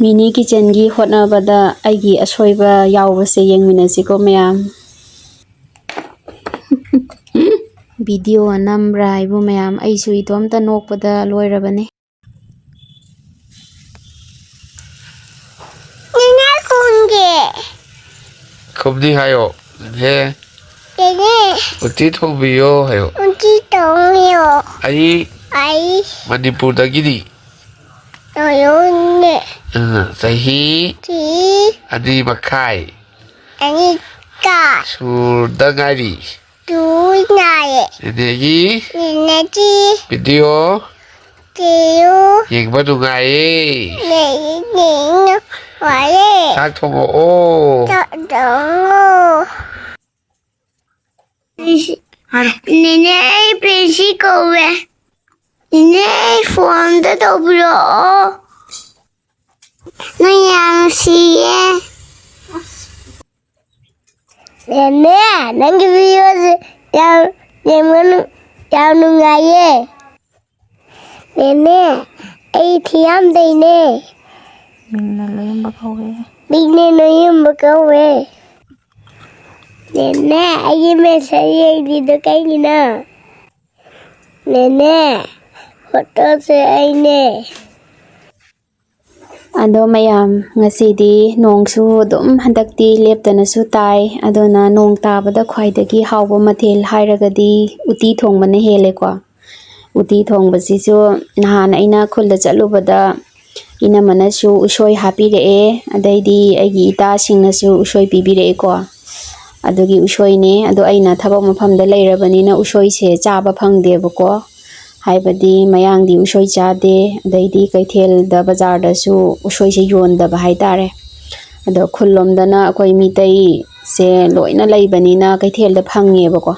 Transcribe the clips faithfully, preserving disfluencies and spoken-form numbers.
ꯃꯤꯅꯤ ꯀꯤꯆꯟꯒꯤ ꯍꯣꯠꯅꯕꯗ ꯑꯩꯒꯤ ꯑꯁꯣꯏꯕ ꯌꯥꯎꯕꯁꯦ ꯌꯦꯡꯃꯤꯟꯅꯁꯤꯀꯣ ꯃꯌꯥꯝ꯫ ꯚꯤꯗꯤꯑꯣ ꯅꯝꯕ꯭ꯔꯥ ꯍꯥꯏꯕꯨ ꯃꯌꯥꯝ, ꯑꯩꯁꯨ ꯏꯇꯣꯝꯇ ꯅꯣꯛꯄꯗ ꯂꯣꯏꯔꯕꯅꯦ꯫ ꯅꯦꯅꯦ ꯈꯨꯝꯒꯦ꯫ ꯈꯨꯝꯅꯤ ꯍꯥꯏꯌꯣ꯫ ꯅꯦꯅꯦ꯫ ꯅꯦꯅꯦ꯫ ꯎꯇꯤ ꯊꯣꯡꯕꯤꯌꯣ ꯍꯥꯏꯌꯣ꯫ ꯎꯇꯤ ꯊꯣꯡꯕꯤꯌꯣ꯫ ꯑꯩ ꯑꯩ ꯃꯅꯤꯄꯨꯔꯗꯒꯤꯅꯤ꯫ ꯅꯣꯌꯣꯅꯦ꯫ ꯑ, ꯆꯍꯤ ꯆꯍꯤ ꯑꯅꯤ ꯃꯈꯥꯏ꯫ ꯑꯅꯤ ꯃꯈꯥꯏ꯫ ꯁꯨꯔꯗ ꯉꯥꯏꯔꯤ꯫ ꯇꯨ ꯅꯥꯏꯌꯦ꯫ ꯅꯦꯅꯦꯒꯤ ꯅꯦꯅꯦꯒꯤ ꯚꯤꯗꯤꯑꯣ ꯚꯤꯗꯤꯑꯣ ꯌꯦꯡꯕ ꯅꯨꯡꯉꯥꯏꯌꯦ꯫ ꯌꯦꯡ-, ꯌꯦꯡꯕ ꯅꯨꯡꯉꯥꯏꯌꯦ꯫ ꯆꯥꯛ ꯊꯣꯡꯉꯛꯑꯣ꯫ ꯆꯥꯛ ꯊꯣꯡꯉꯣ꯫ ꯍꯥꯏꯔꯣ꯫ ꯅꯦꯅꯦ, ꯑꯩ ꯄ꯭ꯔꯤꯟꯁꯤ ꯀꯧꯋꯦ꯫ ꯅꯦꯅꯦ, ꯑꯩ ꯐꯣꯟ ꯑꯝꯇ ꯇꯧꯕꯤꯔꯛꯑꯣ꯫ ꯅꯪ ꯌꯥꯝ ꯅꯨꯡꯁꯤꯌꯦ꯫ ꯅꯦꯅꯦ, ꯅꯪꯒꯤ ꯚꯤꯗꯤꯑꯣꯁꯦ ꯌꯥꯝ ꯌꯦꯡꯕ ꯅꯨꯡ-, ꯌꯥꯝ ꯅꯨꯡꯉꯥꯏꯌꯦ꯫ ꯅꯦꯅꯦ, ꯑꯩ ꯊꯤꯌꯥꯝꯗꯩꯅꯦ꯫ ꯃꯤꯡꯅ ꯂꯣꯏꯌꯝꯕ ꯀꯧꯋꯦ꯫ ꯃꯤꯡꯅ ꯂꯣꯏꯌꯝꯕ ꯀꯧꯋꯦ꯫ ꯅꯦꯅꯦ, ꯑꯩꯒꯤ ꯃꯦꯁꯦꯖ ꯌꯦꯡꯗ꯭ꯔꯤꯗꯣ ꯀꯩꯒꯤꯅꯣ? ꯅꯦꯅꯦ, ꯐꯣꯇꯣꯁꯦ ꯑꯩꯅꯦ꯫ ꯑꯗꯣ ꯃꯌꯥꯝ, ꯉꯁꯤꯗꯤ ꯅꯣꯡꯁꯨ ꯑꯗꯨꯝ ꯍꯟꯗꯛꯇꯤ ꯂꯦꯞꯇꯅꯁꯨ ꯇꯥꯏ꯫ ꯑꯗꯨꯅ ꯅꯣꯡ ꯇꯥꯕꯗ ꯈ꯭ꯋꯥꯏꯗꯒꯤ ꯍꯥꯎꯕ ꯃꯊꯦꯜ ꯍꯥꯏꯔꯒꯗꯤ ꯎꯇꯤ ꯊꯣꯡꯕꯅ ꯍꯦꯜꯂꯦꯀꯣ꯫ ꯎꯇꯤ ꯊꯣꯡꯕꯁꯤꯁꯨ ꯅꯍꯥꯟ ꯑꯩꯅ ꯈꯨꯜꯗ ꯆꯠꯂꯨꯕꯗ ꯏꯅꯝꯃꯅꯁꯨ ꯎꯁꯣꯏ ꯍꯥꯞꯄꯤꯔꯛꯑꯦ, ꯑꯗꯩꯗꯤ ꯑꯩꯒꯤ ꯏꯇꯥꯁꯤꯡꯅꯁꯨ ꯎꯁꯣꯏ ꯄꯤꯕꯤꯔꯛꯑꯦꯀꯣ꯫ ꯑꯗꯨꯒꯤ ꯎꯁꯣꯏꯅꯦ꯫ ꯑꯗꯣ ꯑꯩꯅ ꯊꯕꯛ ꯃꯐꯝꯗ ꯂꯩꯔꯕꯅꯤꯅ ꯎꯁꯣꯏꯁꯦ ꯆꯥꯕ ꯐꯪꯗꯦꯕꯀꯣ꯫ ꯍꯥꯏꯕꯗꯤ ꯃꯌꯥꯡꯗꯤ ꯎꯁꯣꯏ ꯆꯥꯗꯦ, ꯑꯗꯩꯗꯤ ꯀꯩꯊꯦꯜꯗ, ꯕꯖꯥꯔꯗꯁꯨ ꯎꯁꯣꯏꯁꯦ ꯌꯣꯟꯗꯕ ꯍꯥꯏꯇꯥꯔꯦ꯫ ꯑꯗꯣ ꯈꯨꯜꯂꯣꯝꯗꯅ ꯑꯩꯈꯣꯏ ꯃꯤꯇꯩꯁꯦ ꯂꯣꯏꯅ ꯂꯩꯕꯅꯤꯅ ꯀꯩꯊꯦꯜꯗ ꯐꯪꯉꯦꯕꯀꯣ꯫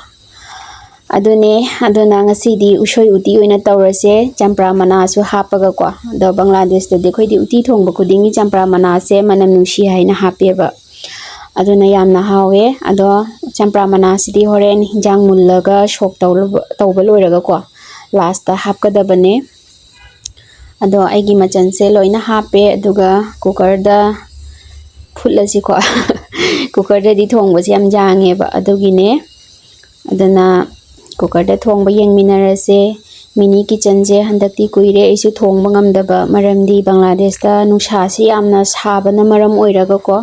ꯑꯗꯨꯅꯦ, ꯑꯗꯨꯅ ꯉꯁꯤꯗꯤ ꯎꯁꯣꯏ ꯎꯇꯤ ꯑꯣꯏꯅ ꯇꯧꯔꯁꯦ, ꯆꯝꯄ꯭ꯔꯥ ꯃꯅꯥꯁꯨ ꯍꯥꯞꯄꯒꯀꯣ꯫ ꯑꯗꯣ ꯕꯪꯒ꯭ꯂꯥꯗꯦꯁꯇꯗꯤ ꯑꯩꯈꯣꯏꯗꯤ ꯎꯇꯤ ꯊꯣꯡꯕ ꯈꯨꯗꯤꯡꯒꯤ ꯆꯝꯄ꯭ꯔꯥ ꯃꯅꯥꯁꯦ ꯃꯅꯝ ꯅꯨꯡꯁꯤ ꯍꯥꯏꯅ ꯍꯥꯞꯄꯦꯕ꯫ ꯑꯗꯨꯅ ꯌꯥꯝꯅ ꯍꯥꯎꯋꯦ꯫ ꯑꯗꯣ ꯆꯝꯄ꯭ꯔꯥ ꯃꯅꯥꯁꯤꯗꯤ ꯍꯣꯔꯦꯟ ꯍꯤꯟꯖꯥꯡ ꯃꯨꯜꯂꯒ ꯁꯣꯛ ꯇꯧꯔꯕ-, ꯇꯧꯕ ꯂꯣꯏꯔꯒꯀꯣ, ꯂꯥꯁꯇ ꯍꯥꯞꯀꯗꯕꯅꯦ꯫ ꯑꯗꯣ ꯑꯩꯒꯤ ꯃꯆꯜꯁꯦ ꯂꯣꯏꯅ ꯍꯥꯞꯄꯦ, ꯑꯗꯨꯒ ꯀꯨꯀꯔꯗ ꯐꯨꯠꯂꯁꯤꯀꯣ꯫ ꯀꯨꯀꯔꯗꯗꯤ ꯊꯣꯡꯕꯁꯦ ꯌꯥꯝ ꯌꯥꯡꯉꯦꯕ, ꯑꯗꯨꯒꯤꯅꯦ꯫ ꯑꯗꯨꯅ ꯀꯨꯀꯔꯗ ꯊꯣꯡꯕ ꯌꯦꯡꯃꯤꯟꯅꯔꯁꯦ꯫ ꯃꯤꯅꯤ ꯀꯤꯆꯟꯁꯦ ꯍꯟꯗꯛꯇꯤ ꯀꯨꯏꯔꯦ ꯑꯩꯁꯨ ꯊꯣꯡꯕ ꯉꯝꯗꯕ, ꯃꯔꯝꯗꯤ ꯕꯪꯒ꯭ꯂꯥꯗꯦꯁꯇ ꯅꯨꯡꯁꯥꯁꯤ ꯌꯥꯝꯅ ꯁꯥꯕꯅ ꯃꯔꯝ ꯑꯣꯏꯔꯒꯀꯣ,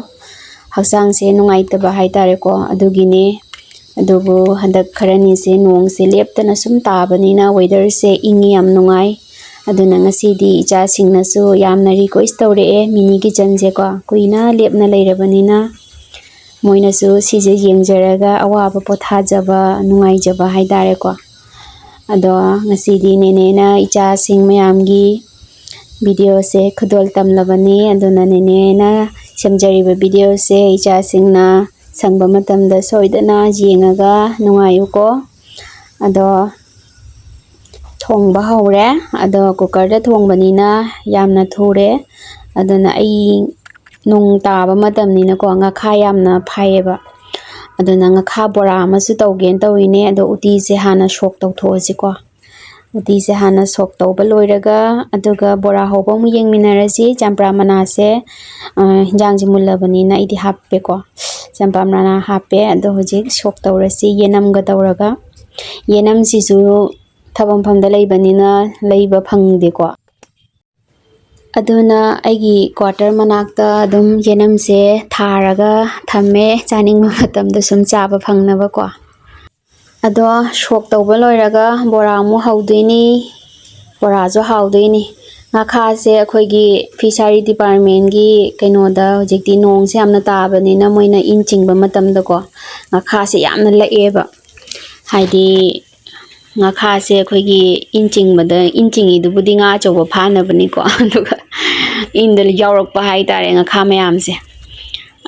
ꯍꯛꯆꯥꯡꯁꯦ ꯅꯨꯡꯉꯥꯏꯇꯕ ꯍꯥꯏꯇꯥꯔꯦꯀꯣ, ꯑꯗꯨꯒꯤꯅꯦ꯫ ꯑꯗꯨꯕꯨ ꯍꯟꯗꯛ ꯈꯔꯅꯤꯁꯦ ꯅꯣꯡꯁꯦ ꯂꯦꯞꯇꯅ ꯁꯨꯝ ꯇꯥꯕꯅꯤꯅ weatherꯁꯦ ꯏꯪꯉꯤ, ꯌꯥꯝ ꯅꯨꯡꯉꯥꯏ꯫ ꯑꯗꯨꯅ ꯉꯁꯤꯗꯤ ꯏꯆꯥꯁꯤꯡꯅꯁꯨ ꯌꯥꯝꯅ request ꯇꯧꯔꯛꯑꯦ, ꯃꯤꯅꯤ ꯀꯤꯆꯟꯁꯦꯀꯣ, ꯀꯨꯏꯅ ꯂꯦꯞꯅ ꯂꯩꯔꯕꯅꯤꯅ꯫ ꯃꯣꯏꯅꯁꯨ ꯁꯤꯁꯦ ꯌꯦꯡꯖꯔꯒ ꯑꯋꯥꯕ ꯄꯣꯊꯥꯖꯕ, ꯅꯨꯡꯉꯥꯏꯖꯕ ꯍꯥꯏꯇꯥꯔꯦꯀꯣ꯫ ꯑꯗꯣ ꯉꯁꯤꯗꯤ ꯅꯦꯅꯦꯅ ꯏꯆꯥꯁꯤꯡ ꯃꯌꯥꯝꯒꯤ videoꯁꯦ ꯈꯨꯗꯣꯜ ꯇꯝꯂꯕꯅꯤ꯫ ꯑꯗꯨꯅ ꯅꯦꯅꯦꯅ ꯁꯦꯝꯖꯔꯤꯕ videoꯁꯦ ꯏꯆꯥꯁꯤꯡꯅ ꯁꯪꯕ ꯃꯇꯝꯗ ꯁꯣꯏꯗꯅ ꯌꯦꯡꯉꯒ ꯅꯨꯡꯉꯥꯏꯌꯨꯀꯣ꯫ ꯑꯗꯣ ꯊꯣꯡꯕ ꯍꯧꯔꯦ꯫ ꯑꯗꯣ ꯀꯨꯀꯔꯗ ꯊꯣꯡꯕꯅꯤꯅ ꯌꯥꯝꯅ ꯊꯨꯔꯦ꯫ ꯑꯗꯨꯅ ꯑꯩ ꯅꯣꯡ ꯇꯥꯕ ꯃꯇꯝꯅꯤꯅꯀꯣ, ꯉꯥꯈꯥ ꯌꯥꯝꯅ ꯐꯥꯏꯌꯦꯕ꯫ ꯑꯗꯨꯅ ꯉꯥꯈꯥ ꯕꯣꯔꯥ ꯑꯃꯁꯨ ꯇꯧꯒꯦꯅ ꯇꯧꯔꯤꯅꯦ꯫ ꯑꯗꯣ ꯎꯇꯤꯁꯦ ꯍꯥꯟꯅ ꯁꯣꯛ ꯇꯧꯊꯣꯛꯑꯁꯤꯀꯣ꯫ ꯎꯇꯤꯁꯦ ꯍꯥꯟꯅ ꯁꯣꯛ ꯇꯧꯕ ꯂꯣꯏꯔꯒ, ꯑꯗꯨꯒ ꯕꯣꯔꯥ ꯍꯧꯕ ꯑꯃꯨꯛ ꯌꯦꯡꯃꯤꯟꯅꯔꯁꯤ꯫ ꯆꯝꯄ꯭ꯔꯥ ꯃꯅꯥꯁꯦ, ꯑ, ꯍꯤꯟꯖꯥꯡꯁꯦ ꯃꯨꯜꯂꯕꯅꯤꯅ ꯑꯩꯗꯤ ꯍꯥꯞꯄꯦꯀꯣ꯫ ꯆꯝꯄ꯭ꯔꯥ ꯃꯅꯥ ꯍꯥꯞꯄꯦ꯫ ꯑꯗꯣ ꯍꯧꯖꯤꯛ ꯁꯣꯛ ꯇꯧꯔꯁꯤ ꯌꯦꯅꯝꯒ ꯇꯧꯔꯒ꯫ ꯌꯦꯅꯝꯁꯤꯁꯨ ꯊꯕꯛ ꯃꯐꯝꯗ ꯂꯩꯕꯅꯤꯅ ꯂꯩꯕ ꯐꯪꯗꯦꯀꯣ꯫ ꯑꯗꯨꯅ ꯑꯩꯒꯤ quarter ꯃꯅꯥꯛꯇ ꯑꯗꯨꯝ ꯌꯦꯅꯝꯁꯦ ꯊꯥꯔꯒ ꯊꯝꯃꯦ, ꯆꯥꯅꯤꯡꯕ ꯃꯇꯝꯗ ꯁꯨꯝ ꯆꯥꯕ ꯐꯪꯅꯕꯀꯣ꯫ ꯑꯗꯣ ꯁꯣꯛ ꯇꯧꯕ ꯂꯣꯏꯔꯒ ꯕꯣꯔꯥ ꯑꯃꯨꯛ ꯍꯧꯗꯣꯏꯅꯤ꯫ ꯕꯣꯔꯥꯁꯨ ꯍꯥꯎꯗꯣꯏꯅꯤ꯫ ꯉꯥꯈꯥꯁꯦ ꯑꯩꯈꯣꯏꯒꯤ fishery departmentꯀꯤ ꯀꯩꯅꯣꯗ ꯍꯧꯖꯤꯛꯇꯤ ꯅꯣꯡꯁꯦ ꯌꯥꯝꯅ ꯇꯥꯕꯅꯤꯅ ꯃꯣꯏꯅ ꯏꯟ ꯆꯤꯡꯕ ꯃꯇꯝꯗꯀꯣ, ꯉꯥꯈꯥꯁꯦ ꯌꯥꯝꯅ ꯂꯛꯑꯦꯕ꯫ ꯍꯥꯏꯗꯤ ꯉꯥꯈꯥꯁꯦ ꯑꯩꯈꯣꯏꯒꯤ ꯏꯟ ꯆꯤꯡꯕꯗ, ꯏꯟ ꯆꯤꯡꯉꯤꯗꯨꯕꯨꯗꯤ ꯉꯥ ꯑꯆꯧꯕ ꯐꯥꯅꯕꯅꯤꯀꯣ, ꯑꯗꯨꯒ ꯏꯟꯗ ꯌꯥꯎꯔꯛꯄ ꯍꯥꯏꯇꯥꯔꯦ ꯉꯥꯈꯥ ꯃꯌꯥꯝꯁꯦ꯫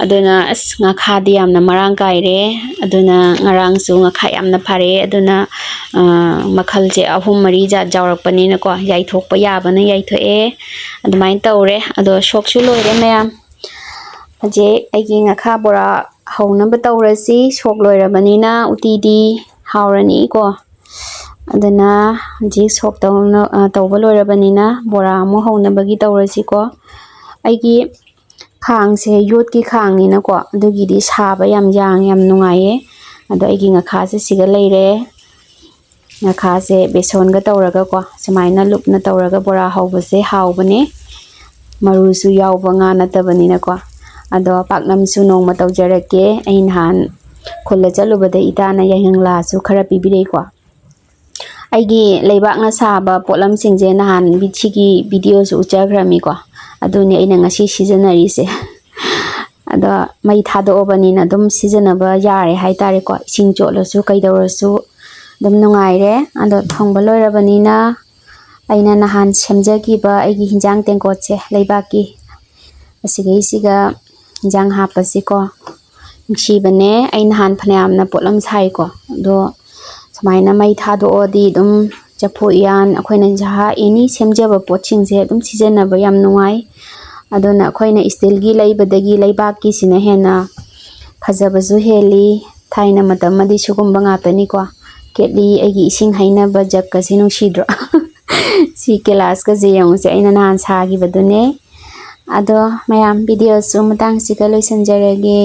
ꯑꯗꯨꯅ ꯑꯁ, ꯉꯥꯈꯥꯗꯤ ꯌꯥꯝꯅ ꯃꯔꯥꯡ ꯀꯥꯏꯔꯦ꯫ ꯑꯗꯨꯅ ꯉꯔꯥꯡꯁꯨ ꯉꯥꯈꯥ ꯌꯥꯝꯅ ꯐꯔꯦ꯫ ꯑꯗꯨꯅ, ꯑ, ꯃꯈꯜꯁꯦ ꯑꯍꯨꯝ ꯃꯔꯤ ꯖꯥꯠ ꯌꯥꯎꯔꯛꯄꯅꯤꯅꯀꯣ, ꯌꯥꯏꯊꯣꯛꯄ ꯌꯥꯕꯅ ꯌꯥꯏꯊꯣꯛꯑꯦ꯫ ꯑꯗꯨꯃꯥꯏꯅ ꯇꯧꯔꯦ꯫ ꯑꯗꯣ ꯁꯣꯛꯁꯨ ꯂꯣꯏꯔꯦ ꯃꯌꯥꯝ꯫ ꯍꯧꯖꯤꯛ ꯑꯩꯒꯤ ꯉꯥꯈꯥ ꯕꯣꯔꯥ ꯍꯧꯅꯕ ꯇꯧꯔꯁꯤ꯫ ꯁꯣꯛ ꯂꯣꯏꯔꯕꯅꯤꯅ ꯎꯇꯤꯗꯤ ꯍꯥꯎꯔꯅꯤꯀꯣ꯫ ꯑꯗꯨꯅ ꯍꯧꯖꯤꯛ ꯁꯣꯛ ꯇꯧꯅ ꯇꯧꯕ ꯂꯣꯏꯔꯕꯅꯤꯅ ꯕꯣꯔꯥ ꯑꯃꯨꯛ ꯍꯧꯅꯕꯒꯤ ꯇꯧꯔꯁꯤꯀꯣ꯫ ꯑꯩꯒꯤ ꯈꯥꯡꯁꯦ ꯌꯣꯠꯀꯤ ꯈꯥꯡꯅꯤꯅꯀꯣ, ꯑꯗꯨꯒꯤꯗꯤ ꯁꯥꯕ ꯌꯥꯝ ꯌꯥꯡ ꯌꯥꯝ ꯅꯨꯡꯉꯥꯏꯌꯦ꯫ ꯑꯗꯣ ꯑꯩꯒꯤ ꯉꯈꯥꯁꯦ ꯁꯤꯒ ꯂꯩꯔꯦ꯫ ꯉꯈꯥꯁꯦ ꯕꯦꯁꯣꯟꯒ ꯇꯧꯔꯒꯀꯣ, ꯁꯨꯃꯥꯏꯅ ꯂꯨꯞꯅ ꯇꯧꯔꯒ ꯕꯣꯔꯥ ꯍꯧꯕꯁꯦ ꯍꯥꯎꯕꯅꯦ꯫ ꯃꯔꯨꯁꯨ ꯌꯥꯎꯕ ꯉꯥ ꯅꯠꯇꯕꯅꯤꯅꯀꯣ꯫ ꯑꯗꯣ ꯄꯥꯛꯅꯝꯁꯨ ꯅꯣꯡꯃ ꯇꯧꯖꯔꯛꯀꯦ꯫ ꯑꯩ ꯅꯍꯥꯟ ꯈꯨꯜꯗ ꯆꯠꯂꯨꯕꯗ ꯏꯇꯥꯅ ꯌꯥꯏꯉꯪꯂꯥꯁꯨ ꯈꯔ ꯄꯤꯕꯤꯔꯛꯏꯀꯣ꯫ ꯑꯩꯒꯤ ꯂꯩꯕꯥꯛꯅ ꯁꯥꯕ ꯄꯣꯠꯂꯝꯁꯤꯡꯁꯦ ꯅꯍꯥꯟ ꯁꯤꯒꯤ ꯚꯤꯗꯤꯑꯣꯁꯨ ꯎꯠꯆꯈ꯭ꯔꯃꯤꯀꯣ꯫ ꯑꯗꯨꯅꯤ ꯑꯩꯅ ꯉꯁꯤ ꯁꯤꯖꯤꯟꯅꯔꯤꯁꯦ꯫ ꯑꯗꯣ ꯃꯩ ꯊꯥꯗꯣꯛꯑꯕꯅꯤꯅ ꯑꯗꯨꯝ ꯁꯤꯖꯤꯟꯅꯕ ꯌꯥꯔꯦ ꯍꯥꯏꯇꯥꯔꯦꯀꯣ꯫ ꯏꯁꯤꯡ ꯆꯣꯠꯂꯁꯨ ꯀꯩꯗꯧꯔꯁꯨ ꯑꯗꯨꯝ ꯅꯨꯡꯉꯥꯏꯔꯦ꯫ ꯑꯗꯣ ꯊꯣꯡꯕ ꯂꯣꯏꯔꯕꯅꯤꯅ ꯑꯩꯅ ꯅꯍꯥꯟ ꯁꯦꯝꯖꯈꯤꯕ ꯑꯩꯒꯤ ꯍꯤꯟꯖꯥꯡ ꯇꯦꯡꯀꯣꯠꯁꯦ, ꯂꯩꯕꯥꯛꯀꯤ, ꯑꯁꯤꯒꯩꯁꯤꯒ ꯍꯤꯟꯖꯥꯡ ꯍꯥꯞꯄꯁꯤꯀꯣ꯫ ꯅꯨꯡꯁꯤꯕꯅꯦ꯫ ꯑꯩ ꯅꯍꯥꯟ ꯐꯅꯌꯥꯝꯅ ꯄꯣꯠꯂꯝ ꯁꯥꯏꯀꯣ꯫ ꯑꯗꯣ ꯁꯨꯃꯥꯏꯅ ꯃꯩ ꯊꯥꯗꯣꯛꯑꯗꯤ ꯑꯗꯨꯝ ꯆꯐꯨ ꯎꯌꯥꯟ, ꯑꯩꯈꯣꯏꯅ ꯖꯍꯥ ꯑꯦꯅꯤ ꯁꯦꯝꯖꯕ ꯄꯣꯠꯁꯤꯡꯁꯦ ꯑꯗꯨꯝ ꯁꯤꯖꯤꯟꯅꯕ ꯌꯥꯝ ꯅꯨꯡꯉꯥꯏ꯫ ꯑꯗꯨꯅ ꯑꯩꯈꯣꯏꯅ ꯏꯁꯇꯤꯜꯒꯤ ꯂꯩꯕꯗꯒꯤ ꯂꯩꯕꯥꯛꯀꯤꯁꯤꯅ ꯍꯦꯟꯅ ꯐꯖꯕꯁꯨ ꯍꯦꯜꯂꯤ꯫ ꯊꯥꯏꯅ ꯃꯇꯝ ꯑꯃꯗꯤ ꯁꯤꯒꯨꯝꯕ ꯉꯥꯛꯇꯅꯤꯀꯣ꯫ ꯀꯦꯠꯂꯤ, ꯑꯩꯒꯤ ꯏꯁꯤꯡ ꯍꯩꯅꯕ ꯖꯛꯀꯁꯤ ꯅꯨꯡꯁꯤꯗ꯭ꯔꯣ? ꯁꯤ ꯀꯦꯂꯥꯁꯀꯁꯦ ꯌꯦꯡꯉꯨꯁꯦ, ꯑꯩꯅ ꯅꯍꯥꯟ ꯁꯥꯈꯤꯕꯗꯨꯅꯦ꯫ ꯑꯗꯣ ꯃꯌꯥꯝ, ꯚꯤꯗꯤꯑꯣꯁꯨ ꯃꯇꯥꯡꯁꯤꯒ ꯂꯣꯏꯁꯤꯟꯖꯔꯒꯦ꯫